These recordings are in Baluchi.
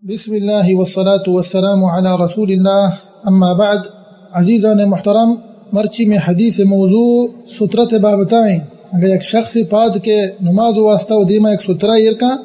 بسم اللہ والصلاة والسلام علی رسول اللہ، اما بعد۔ عزیزان محترم، مرچی میں حدیث موضوع سترت بابتائیں۔ اگر یک شخص پاد کے نماز واسطہ و دیما یک سترہ ایر کا،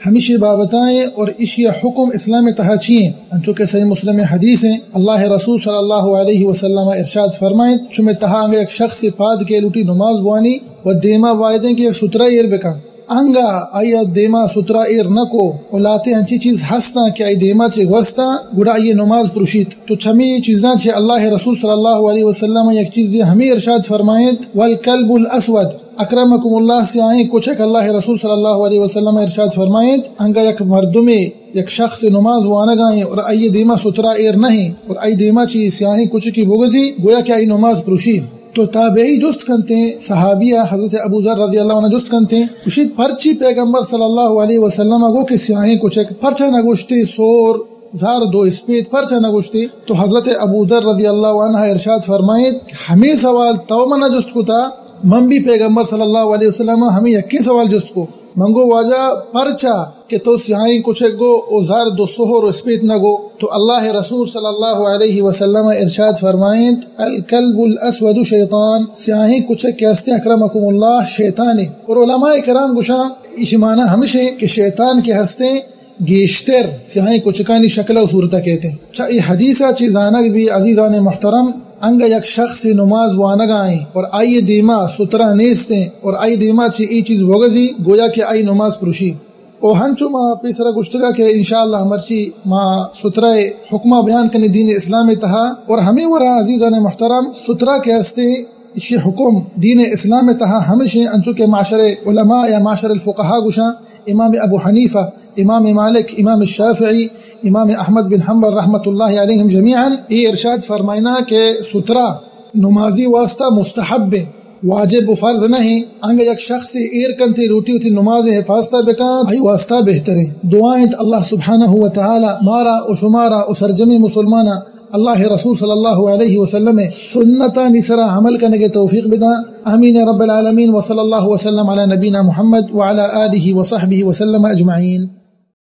ہمیشی بابتائیں اور اشی حکم اسلام تہا چی ہیں؟ انچو کہ صحیح مسلم حدیث ہیں، اللہ رسول صلی اللہ علیہ وسلم ارشاد فرمائیں، چمے تہا اگر یک شخص پاد کے لوٹی نماز بوانی و دیما وائدیں کہ یک سترہ ایر بکا، انگا آئی ء دیما سترہ ایر نہ کو و لہتے انچیں چیز ہستاں کہ آئی دیما چہ گوستاں، گڑا آئی نماز پروشیت۔ تو چمی چیزاں چہ اللہ رسول صلی اللہ علیہ وسلم یک چیزے ہمیں ارشاد فرمائینت، والکلب الاسود، اکرمکم اللہ، سیاہیں کچک۔ اللہ رسول صلی اللہ علیہ وسلم ارشاد فرمائینت، انگا یک مردمے، یک شخص نماز وانگائیں اور آئی دیما سترہ ایر نہیں اور آئی دیما چہ سیاہیں کچکی بگزی، گویا کہ آئی نماز پروشی۔ تو تابعی جست کنتیں، صحابیہ حضرت ابو ذر رضی اللہ عنہ جست کنتیں، گوشیت، پرچی پیغمبر صلی اللہ علیہ وسلم گو کہ سیاہیں کچک، پرچا نہ گوشتے سور، زرد و اسپیت، پرچا نہ گوشتے؟ تو حضرت ابو ذر رضی اللہ عنہ ارشاد فرمائیت، ہمیں سوال تو منا جست کتا، من بھی پیغمبر صلی اللہ علیہ وسلم ہمیں یکیں سوال جست کو۔ من گو، واجہ، پرچا کہ تو سیاہیں کچک گو و زرد و سہر و اسپیت نہ گو؟ تو اللہ رسول صلی اللہ علیہ وسلم ارشاد فرمائینت، الکلب الاسود شیطان، سیاہیں کچک کہ ہستیں، اکرمکم اللہ، شیطانے۔ اور علماء کرام گوشاں، ایشی معنی ہمشیں کہ شیطان کہ ہستیں گیشتر سیاہیں کچکانی شکل و صورت کہتے ہیں۔ چا ای حدیثہ چی زانگ بھی عزیزان محترم، انگا یک شخص نماز وانگائیں اور آئی دیما سترہ نیستیں اور آئی دیما چہ ای چیز بگزی، گویا کہ آئی نماز پروشی۔ او ہنچو ما پیسرا گوشتگا کہ انشاءاللہ مرچی ما سترہ حکمہ بیان کنیں دین اسلام تہا۔ اور ہمیں ورا عزیزان محترم، سترہ کہ ہستیں، اشی حکم دین اسلام تہا ہمشیں، انچو کہ معاشر علماء یا معاشر الفقہاء گوشاں، امام ابو حنیفہ، امام مالک، امام الشافعی، امام احمد بن حنبل رحمت اللہ علیہم جمیعاً، ای ارشاد فرمائنا کہ سترہ نمازی واسطہ مستحب ہیں، واجب و فرض نہیں۔ انگا یک شخص ایر کنتے لوٹی وتی نماز حفاظت بکن، آئی واسطہ بہتر ہیں۔ دعا انت اللہ سبحانہ و تعالی مارا و شمارا و سرجمی مسلمانا اللہ رسول صلی اللہ علیہ وسلم سنتانی سرا عمل کنگے توفیق بدان۔ آمین رب العالمین۔ وصلی اللہ وسلم علی نبینا محمد وعلی آلہ وصحبہ وسلم اجمعین۔